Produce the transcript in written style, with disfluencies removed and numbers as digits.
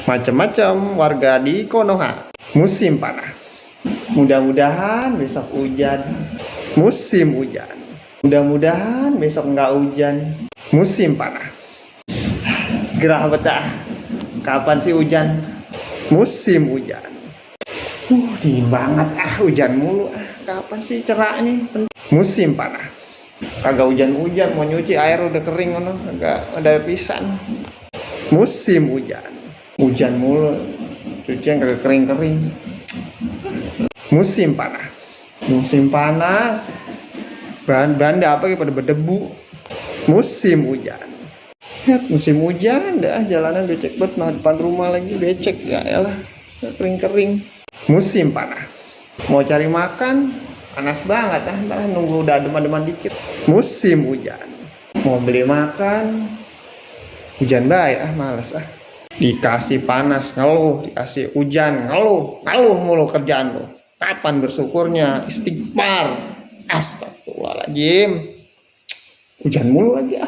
Macam-macam warga di Konoha. Musim panas. Mudah-mudahan besok hujan. Musim hujan. Mudah-mudahan besok nggak hujan. Musim panas. Gerah betah. Kapan sih hujan? Musim hujan. Dingin banget hujan mulu Kapan sih cerah nih? Musim panas. Kagak hujan-hujan, mau nyuci air udah kering kagak ada pisan. Musim hujan. Hujan mulu, cucian kagak kering-kering. Musim panas. Musim panas. Bahan-bahan apa pada berdebu. Musim hujan. Musim hujan dah jalanan becek banget, nah depan rumah lagi becek ya elah, kering-kering. Musim panas. Mau cari makan panas banget ntar nunggu udah adem-ademan dikit. Musim hujan. Mau beli makan hujan baik males Dikasih panas ngeluh, dikasih hujan ngeluh mulu kerjaan lo. Kapan bersyukurnya? Istighfar. Astagfirullahaladzim. Hujan mulu lagi